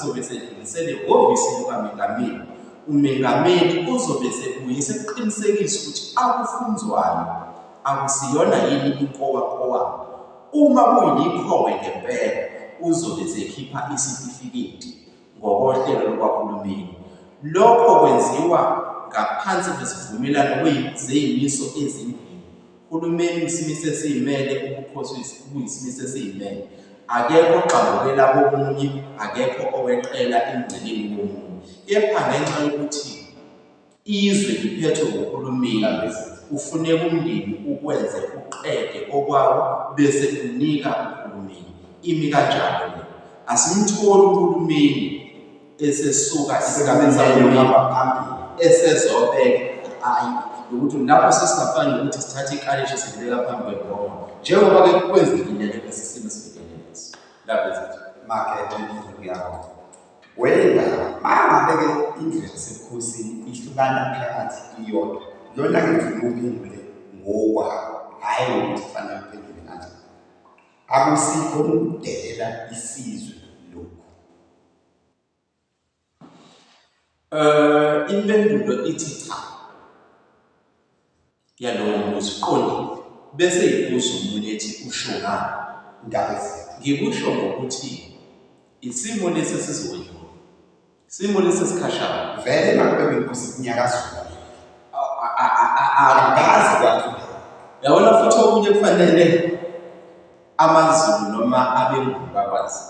Uzobe esedlulisela ehhovisi likaMengameli. Umengameli uzobe esebuye esekuqinisekisa ukuthi akufunzwayo akusiyona yini inkowankowane. Uma kuyilikhowe ngempela uzobe esekhipha isitifiketi ngokohlelo lukahulumeni. Lokho kwenziwa ngaphansi kwesivumelwano zey'miso ezimbili. Uhulumeni uyisimiso esiyimele, ubukhosi buyisimiso esiyimele. Akekho ogxambukela komunye, akekho oweqela emngceleni womunye. Kepha ngenxa yokuthi izwe liphethwe nguhulumeni, kufuneka umndeni ukwenze uqede okwawo bese unika uhulumeni. Imi kanjalo le. Asimtholi uhulumeni esesuka esigabeni sahulumeni esezobeka ayi ukuthi lapho sesingafani nokuthi sithathe ikalishi silibeka phambi kwebhongo njengoba-ke kwenzekile-ke lesi simo esibhekene naso lapho Makethe ngiyabonga. Wendaba mangabe-ke indlu yasebukhosini ihlukana phakathi iyodwa lona-ke ngifuna uphendule ngokwakho hhayi ngokuthi kufanele uphendule kanjani. Akusikho ukudelela isizwe lokhu. Impendulo ithi cha yalowo mbuzo uqondile bese ibuza omunye ethi usho ngani? Indaba ezinhle. Ngikusho ngokuthi isimo lesi esizokwedlula, isimo lesi esikhashana. Vele makube benkosi kunyakazula akaze kwathula. Yabona futhi okunye kufanele amaZulu noma abeNguni bakwazi.